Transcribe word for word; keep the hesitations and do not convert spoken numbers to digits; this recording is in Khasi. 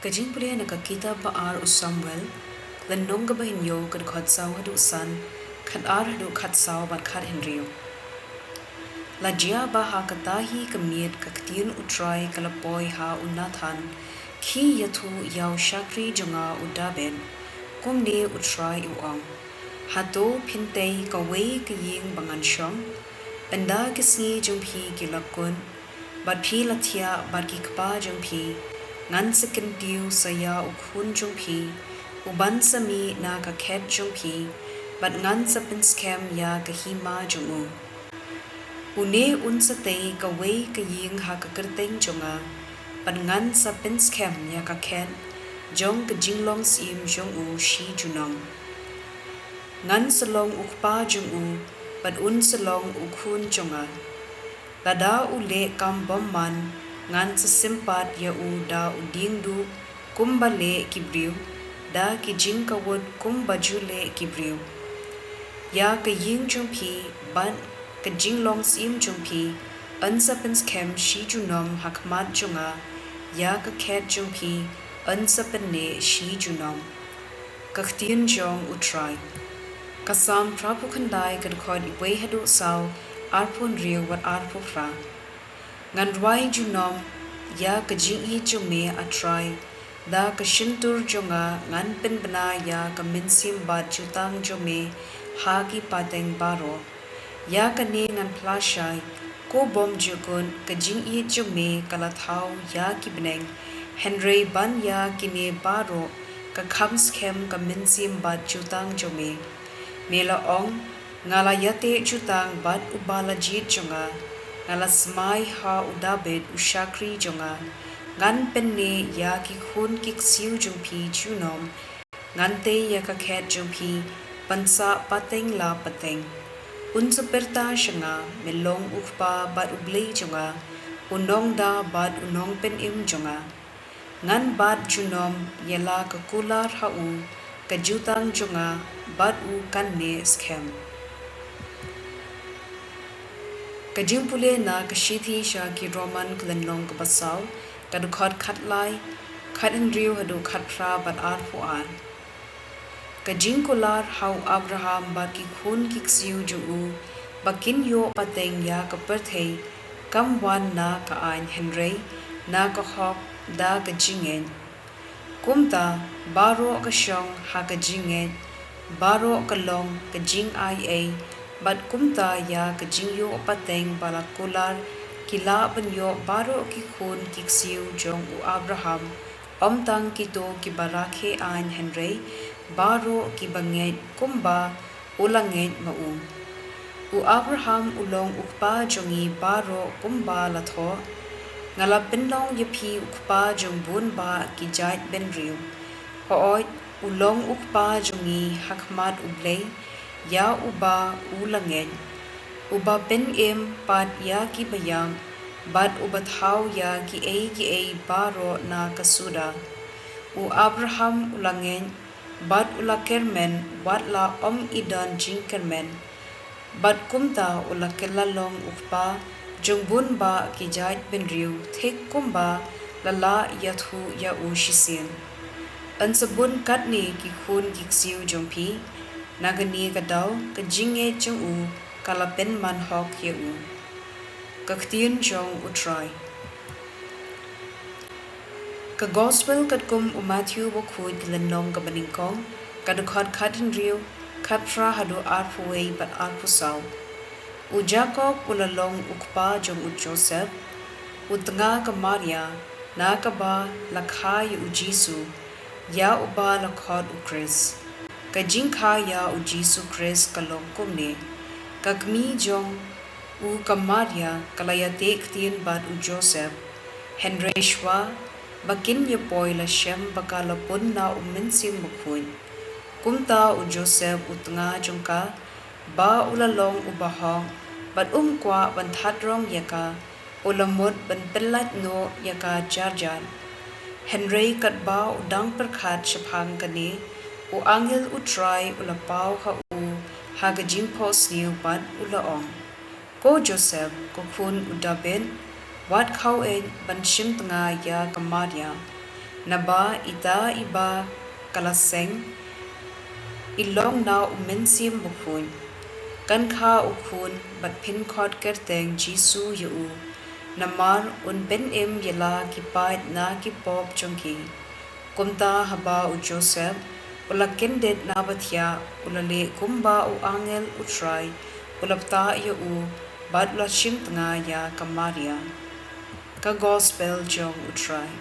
Ka jingpule na ka kitab ba ar u Samuel, lynnong kaba hynñiew, ka dkhot saw haduh san, khat ar haduh khat saw bad khat hynriew. La jia ba ha kata hi ka miet ka ktien U Trai ka la poi ha u Nathan, khie ïathuh ïa u shakri jong nga u Dabid, kumne U Trai u ong. Hato phin tei kawei ka ïing ba ngan shong? Ynda ki sngi jong phi ki la kut, bad phi la thiah bad ki kpa jong phi, ngan sa kyntiew sa ïa u khun jong phi, u ban sa mih na ka khet jong phi, bad ngan sa pynskhem ïa ka hima jong u. Une un sa tei kawei ka ïing ha ka kyrteng jong nga, bad ngan sa pynskhem ïa ka khet jong ka jinglong syiem jong u shi junom. Ngan sa long u kpa jong u, bad un sa long u khun jong nga. Lada u leh kam bymman, ngan sa sympat ïa u da u dieng duh kumba leh ki briew, da ki jingkawut kumba ju leh ki briew. Ïa ka ïing jong phi bad ka jinglong syiem jong phi, yn sa pynskhem shi junom ha khmat jong nga, ïa ka khet jong phi, yn sa pynneh shi junom. Ka ktien jong U Trai. Ka Salm phra phew khyndai, ka dkhot wei haduh saw, arphew hynriew bad arphew phra. Ngan rwai junom ïa ka jingïeit jong me, A Trai, da ka shyntur jong nga ngan pynbna ïa ka mynsiem bad jutang jong me ha ki pateng baroh. Ïa kane ngan phla shai, ko bymjukut ka jingïeit jong me ka la thaw ïa ki bneng, hynrei ban ïa kine baroh ka kham skhem ka mynsiem bad jutang jong me. Me la ong, nga la ïateh jutang bad uba la jied jong nga, nga la smai ha u Dabid u shakri jong nga, ngan pynneh ïa ki khun ki ksiew jong phi junom, ngan tei ïa ka khet jong phi pansah pateng la pateng. Un sa pyrta sha nga, me long u Kpa bad u Blei jong nga, u Nongda bad u Nongpynim jong nga. Ngan bat junom ïa la ka kular ha u, ka jutang jong nga bad u kan neh skhem. Ka jingpule na ka shithi sha ki Roman, ka lynnong kaba saw, ka dkhot khatlai, khathynriew haduh khatphra bad arphew ar. Ka jingkular ha u Abraham bad ki khun ki ksiew jong u ba kin ïoh pateng ïa ka pyrthei kam wan na ka aiñ, hynrei na ka hok da ka jingngeit. Kumta baroh ka shong ha ka jingngeit, baroh ka long ka jingai ei, bad kumta ïa ka jingïoh pateng ba la kular ki lah ban ïoh baroh ki khun ki ksiew jong u Abraham, ym tang kito kiba rakhe aiñ, hynrei baroh kiba ngeit kumba u la ngeit ma u. U Abraham u long u kpa jong ngi baroh kumba la thoh, nga la pynlong ïa phi u kpa jong bun bah ki jaitbynriew. Hooid, u long u kpa jong ngi ha khmat U Blei, ïa uba u la ngeit, uba pynim pat ïa kiba ïap, bad uba thaw ïa kiei kiei baroh na ka suda. U Abraham u la ngeit, bad u la kyrmen wat la ym i don jingkyrmen, bad kumta u la kylla long u kpa jong bun bah ki jaitbynriew, thik kumba la lah ïathuh ïa u shisien: Yn sa bun katne ki khun ki ksiew jong phi. Na kane ka daw ka jingngeit jong u ka la pynman hok ïa u. Ka ktien jong U Trai. Ka Gospel katkum u Mathaiw bakhuid, ka lynnong kaba nyngkong, ka dkhot khathynriew, khatphra haduh arphew wei bad arphew saw. U Jakob u la long u kpa jong u Joseph, u tnga ka Maria, na kaba la kha ïa u Jisu, ïa uba la khot u Khrist. Ka jingkha ïa u Jisu Khrist ka long kumne: Ka kmie jong u ka Maria ka la ïateh ktien bad u Joseph, hynrei shwa ba kin ïa poi la shem ba ka la pun na u Mynsiem Bakhuid. Kumta u Joseph u tnga jong ka, ba u la long u bahok bad um kwah ban thad rong ïa ka, u la mut ban pynlait noh ïa ka jar jar. Hynrei katba u dang pyrkhat shaphang kane, u angel U Trai u la paw ha u ha ka jingphohsniew bad u la ong: Ko Joseph, ko khun u Dabid, wat khaw-eit ban shim tnga ïa ka Maria, Naba ita iba ka la seng i long na U Mynsiem Bakhuid. Kan kha u khun bad phin khot kyrteng Jisu ïa u, namar un pynim ïa la ki paid na ki pop jong ki. Kumta haba u Joseph u la kyndit na ba thiah, u la leh kumba u angel U Trai u la bthah ïa u, bad u la shim tnga ïa ka Maria. Ka Gospel jong U Trai.